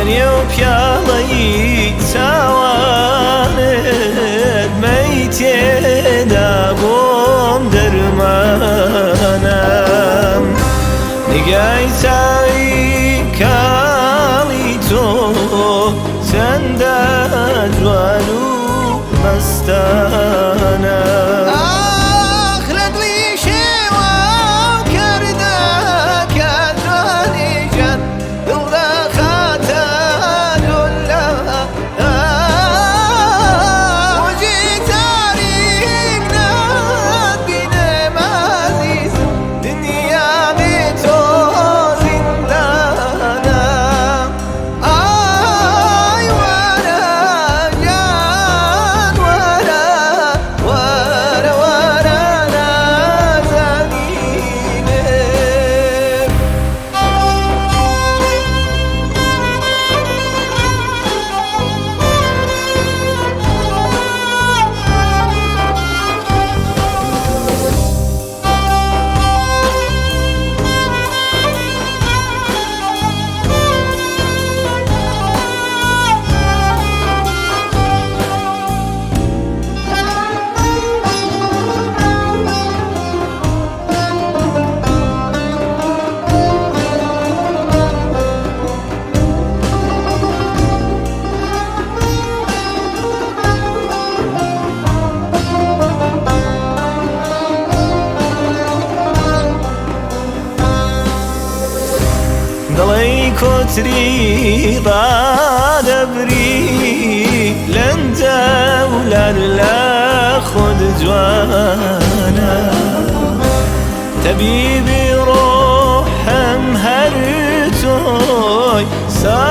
لەنێو پیاڵەی چاوانت مەی تێدا بۆم دەرمانم. نیگای چاوی کاڵی تۆ چەندە جوان و مەستانە. ئاخ لە دڵی شێواو کردە کە جوانی گیان دڵ دەخاتە لولە. ڕۆژی تاریک نەتبینم ئازیزم، دنیا بێ تۆ زیندانە. ئای وەرە گیان وەرە، وەرە وەرە نازەنینم. دەڵێی کۆتری ڕادەبری لەنجە ولار لە خۆت جوانە. تەبیبی ڕۆحم هەر تۆی سا